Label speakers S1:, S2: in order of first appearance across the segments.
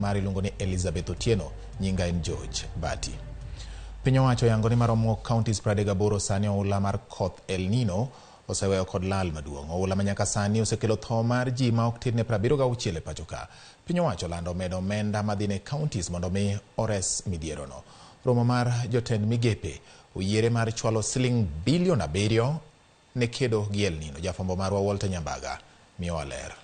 S1: Mari iluongo ni Elizabeth Otieno, nyinga en George Bati. Piny owacho oyango ni maromo counties 38 sani oula mar koth El Nino oseweyo kod lal maduong'. Oula ma nyaka sani osekelo tho mar ji ma ok tin ne 76 e pacho ka. Piny owacho olando medo omenda madhi ne counties mondo mi ores midhierono. Romo mar jotend migepe oyiere mar chwalo siling bilion 7 ne kedo gi El Nino. Jafwambo marwa Walter Nyambaga miyowa ler.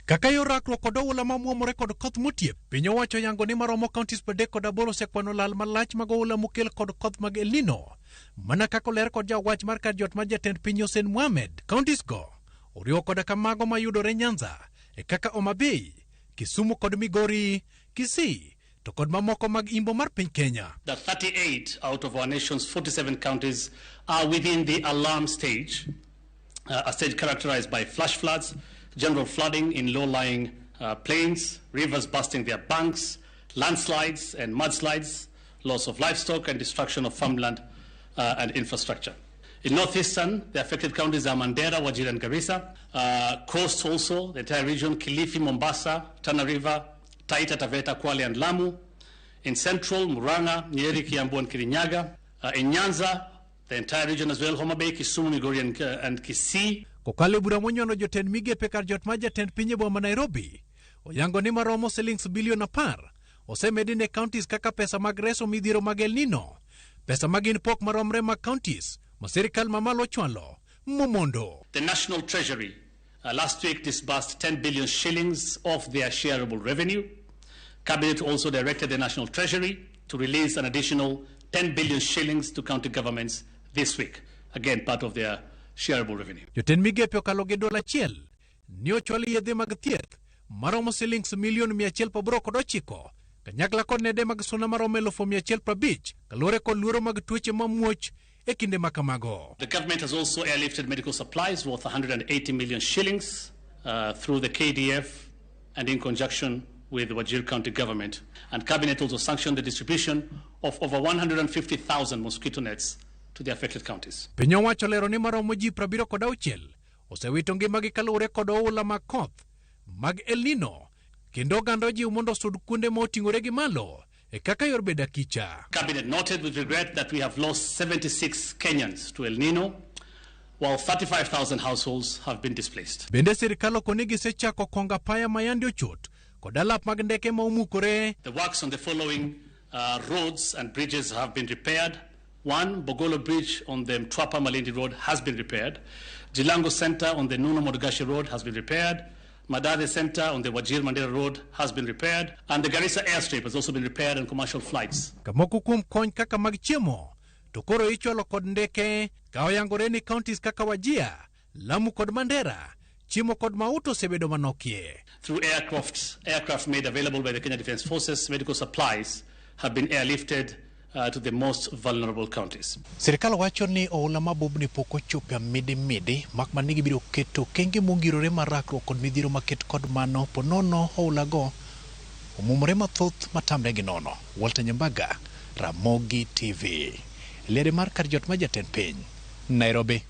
S2: Kaka yor rakruok kod oula mamuomore kod koth motiep, piny owacho yango ni maromo counties 38 osekwano lal malach mag oula mokel kod koth mag El Nino. Mana kaka oler kod jawach mar kar jot mar jatend piny Hussein Mohamed, counties go oriwo koda ka mago mayudore Nyanza, e kaka Homa Bay, Kisumu kod Migori, Kisii, to kod mamoko mag imbo mar piny Kenya.
S3: The 38 out of our nation's 47 counties are within the alarm stage, a stage characterized by flash floods, general flooding in low-lying plains, rivers busting their banks, landslides and mudslides, loss of livestock and destruction of farmland and infrastructure. In northeastern, the affected counties are Mandera, Wajir and Garissa. Coast also, the entire region, Kilifi, Mombasa, Tana River, Taita, Taveta, Kwale and Lamu. In central, Murang'a, Nyeri, Kiambu and Kirinyaga. In Nyanza, the entire region as well, Homa Bay, Kisumu, Migori and Kisii.
S2: Kokalo e bura monyono jotend migepe kar jot mar jatend piny e boma Nairobi, oyango ni maromo silings bilion 10 osemedi ne counties kaka pesa mag reso midhiero mag El Nino, pesa magin pok maromre mag counties ma sirikal mamalo ochwalo momondo.
S3: The National Treasury last week disbursed 10 billion shillings of their shareable revenue. Cabinet also directed the National Treasury to release an additional 10 billion shillings to county governments this week. Again, part of their shareable revenue.
S2: Jotend migepe okalo gi dola achiel ni ochwal yedhe mag thieth maromo silings milion 189 kanyakla kod nede mag suna maromo 150,000 kaluwore kod luoro mag tuoche mamuoch e kinde ma kamago.
S3: The government has also airlifted medical supplies worth 180 million shillings through the KDF and in conjunction with the Wajir County government. And Cabinet also sanctioned the distribution of over 150,000 mosquito nets to the affected counties.
S2: Piny owacho lero ni maromo ji 76 osewito ngimagi kaluwore kod oula mag koth mag El Nino kendo oganda ojiw mondo osud kuonde ma oting'ore gi malo e kaka yor bedo akicha.
S3: Cabinet noted with regret that we have lost 76 Kenyans to El Nino, while 35,000 households have been displaced.
S2: Bende sirikal okoni gisechako kongo apaya ma yande ochot kod alap mag ndeke ma omukore.
S3: The works on the following roads and bridges have been repaired. 1, Bogolo Bridge on the Mtwapa Malindi Road has been repaired. Jilango Center on the Nuno Modogashe Road has been repaired. Madade Center on the Wajir Mandera Road has been repaired. And the Garissa Airstrip has also been repaired and commercial flights.
S2: Kamoko kuom kony kaka mag chiemo to koro ichwalo kod ndeke ka oyangore ni counties kaka Wajir, Lamu kod Mandera chiemo kod mauta osebedo manokie.
S3: Through aircraft made available by the Kenya Defence Forces, medical supplies have been airlifted to the most vulnerable counties.
S2: Sirikal wacho ni oula mabubni pok ochopo midi midi mak mana ni gibiro keto okenge mongirore mar rakruok kod midhiero maket kod mano ponono oula go omumore mathoth matamre gi nono. Walter Nyambaga, Ramogi TV. Liare mar kar jot mar jatend piny, Nairobi.